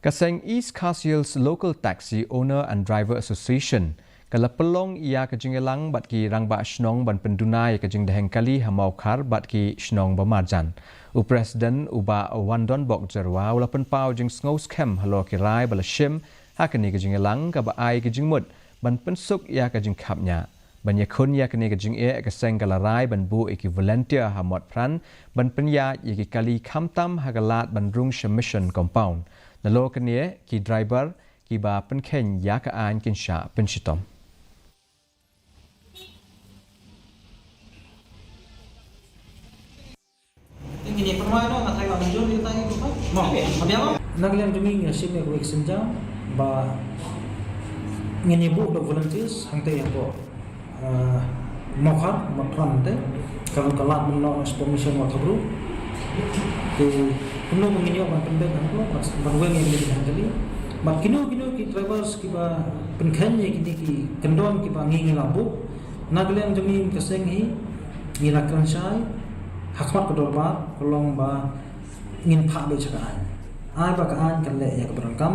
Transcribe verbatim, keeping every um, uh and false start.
Ka seng East Khasi Hills Local Taxi Owner and Driver Association ka la pynlong ïa ka jingïalang bad ki rangbah shnong ban pynduna ïa ka jingdheng kali ha Mawkhar bad ki shnong ba marjan. U President u Bah Wandonbok Jyrwa u la pynpaw jingsngew skhem halor ki rai ba la shim ha kane ka jingïalang kaba ai ka jingmut ban pynsuk ïa ka jingkhapngiah. Ban ïakhun ïa kane ka jingeh, ka seng ka la rai ban buh ïa ki volunteer ha Motphran ban pynïaid ïa ki kali khamtam ha ka lad ban rung sha Mission Compound. Nalor kane, ki driver kiba pynkheiñ ïa ka aiñ kin shah pynshitom. Na ka liang jong ngi nga shim ïa ka wei ka sienjam ba ngin ïa buh da volunteers hangtei hapoh, ah, Mawkhar, Motphran hangtei. Ka long ka lad ban noh na Sport Mission Wathabru. Te kumno ba ngin ïoh ban pynbeit hangto, ban weng ïa kine ki hangtei. Bad kino kino ki drivers kiba pynkheiñ ïa kine ki kyndon kiba ngi ngi la buh. Na ka liang jong ngi ka seng hi ngi la kren shai ha khmat ka dorbar, ka long ba ngin phah beit sha ka aiñ. Ai ba ka aiñ kan leh ïa kaba donkam.